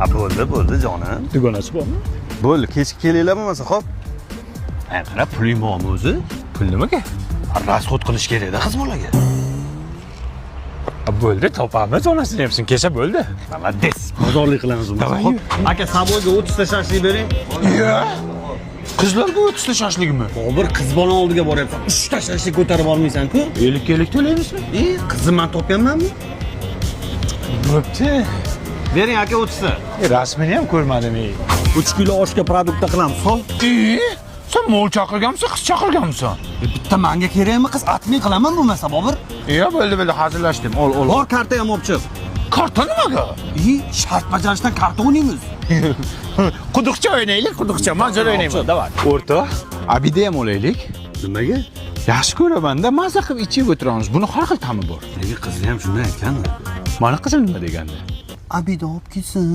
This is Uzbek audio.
Ha, bo'ldi, bo'ldi, jonim. Dugonasi bormi? Bo'ldi, kechki kelinglar bo'lmasa, xo'p. Ha, qara, puling bormi o'zi? Pul nimaga? Расход qilish kerak-da qiz bolaga. Ha, bo'ldi, topamiz, onasini ham kelsa bo'ldi. Молодец. Bozorlik qilamiz bo'lmasa, Давай. Xo'p. Aka, Saboyga 30 ta shashlik bering. Qizlarga 30 ta shashligimi? Bobur, qiz bola oldiga boryapsan. 3 ta shashlik ko'tarib olmaysan-ku. 50 50 to'laymizmi? E, qizni man topganmanmi? Bo'pti. Bering, aka, 30 ta. Rasmini ham ko'rmadim ey. 3 kilo oshga продукт qilamiz, xo'p? E, sen mol chaqirganmisan, qiz chaqirganmisan? E, bitta manga kerakmi qiz? Atmay qilaman bo'lmasa, Bobur. Iya, bo'ldi, bo'ldi, hazillashdim. Ol, ol. Bor, karta ham olib chiq. Karta nimaga? E, shart bajarishdan karta o'ynaymiz. Quduqcha o'ynaylik, quduqcha. Manzara o'ynayman. Давай. O'rtoq, обед ham olaylik. Nimaga? Yaxshi ko'raman-da, maza qilib ichib o'tiramiz. Buni har xil ta'mi bor. Nega, qizni ham shunday aytganmi? Mani qizim nima degandi? Обед olib kelsin.